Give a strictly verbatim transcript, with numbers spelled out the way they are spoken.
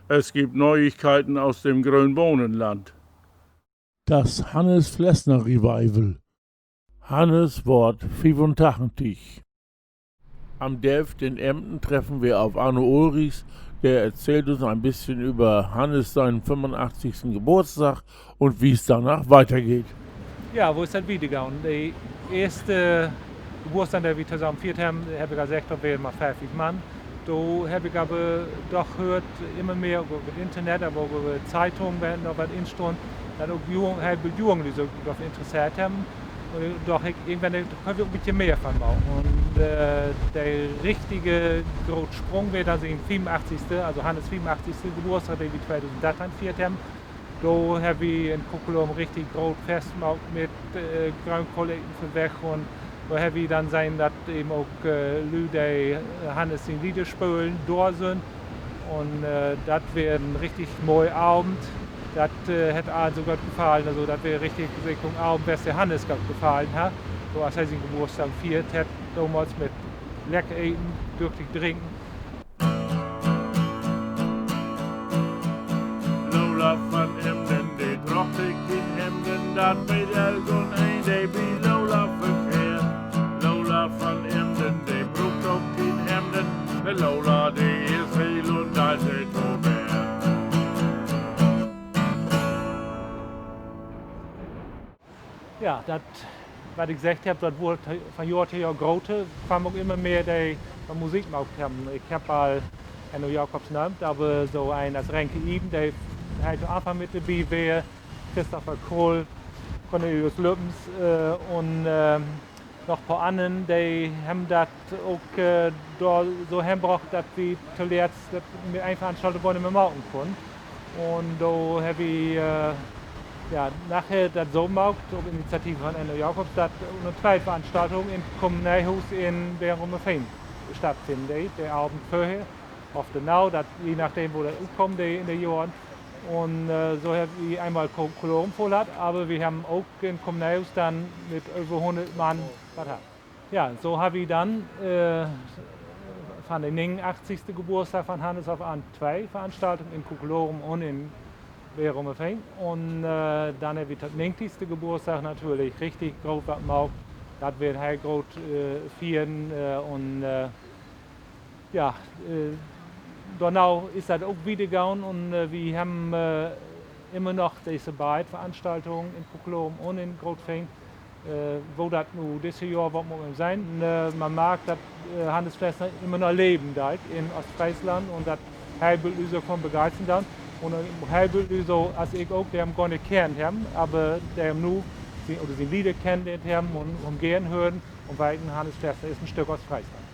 Es gibt Neuigkeiten aus dem Grönbohnenland. Das Hannes Flessner Revival. Hannes word fiefuntachentig. Am Delft in Emden treffen wir auf Arno Ulrichs, der erzählt uns ein bisschen über Hannes seinen fünfundachtzigsten Geburtstag und wie es danach weitergeht. Ja, wo is dat wiedergahn? De eerste Geburtsdag, de wi tosamen fiert hebben, hebb ik al seggt, dat weer mit föfftig Mann. Do hebb ik aver doch höört, immer mehr, ok över 't Internet, aver ok över Zeitung, wenn dor wat in stunn, dat ok Jung, heel veel Junglüüd sik dorför interesseert hebben. Un doch ik, irgendwann, dor köönt wi ok en bietje mehr van maken. Un, äh, de richtige grote Sprung weer denn sien fiefunachtzigste, also Hannes fiefunachtzigste Geburtsdag, de wi tweedusend darteihn fiert hebben. Do hebbt wi in Kukelorum richtig groot Fest maakt mit, äh, Gröönkohl eten vörweg. Un dor hebbt wi denn sehn, dat even ok, äh, Lüüd, de, äh, Hannes sien Leder spölen, dor sünd. Un, äh, dat weer en richtig moi Avend. Dat, äh, hett allen so goot gefallen. Also, dat weer richtig, seker en Avend, wes de Hannes goot gefallen hett. So as he sien Geburtsdag fiert hett, domals mit lecker eten, düchtig drinken. Lola van Emden, de droog kien Hemden, dat weet elkeen, de bi Lola verkeert. Lola van Emden, de bruukt ok kien Hemden, de Lola, de is heel un deit se to Bett. Ja, dat, wat ik seggt hebb, dat wurr van Johr to Johr groter, kwemen ok immer mehr, de dor Musik maakt hebben. Ik hebb al Enno Jacobs nöömt, aver so een as Renke Iben, de heel to Anfang mit dorbi weer, Christopher Kohl, Cornelius Lüppens, äh, un, ähm, noch poor annern, de hebben dat ok, äh, dor so henbrocht, dat wi toletzt dat mit een Veranstaltung gor nich mehr maken kunnen. Un do hebbt wi, äh, ja, naher dat so maakt, op Initiative van Enno Jacobs, dat ünner twee Veranstaltungen in Kommuneehuus in Berumerfehn stattfinnen deit, de Avend vörher of dorna, dat, je nachdem, wo dat utkamen deit in de Johren. Un, äh, so hebbt wi eenmal Kukelorum vull hatt, aver wi hebben ok in Kommuneehuus denn mit över hunnert Mann wat hatt. Ja, so hebbt wi denn, äh, van de negenunachtzigste Geburtsdag van Hannes af an twee Veranstaltungen in Kukelorum un in Berumerfehn. Un, äh, denn hebbt wi to'n negentigsten Geburtsdag natürlich richtig groot wat maakt. Dat weer heel groot, äh, fiern, äh, un, äh, ja, äh, dorna is dat ok wiedergahn un, äh, wi hebben, äh, immer noch disse beid Veranstaltungen in Kukelorum un in Grootfehn. Äh, wo dat nu disse Johr ward, mutt man sehn. Äh, man markt, dat, äh, Hannes Flessner immer noch leven deit in Oostfreesland un dat heel veel Lüüd sik för begeistern doot. Un, äh, heel veel Lüüd, so as ik ok, de em gor nich kennt hebben, aver de em nu, sien, oder sien Leder kennt hebben un em geern hören un weten, Hannes Flessner is en Stück Oostfreesland.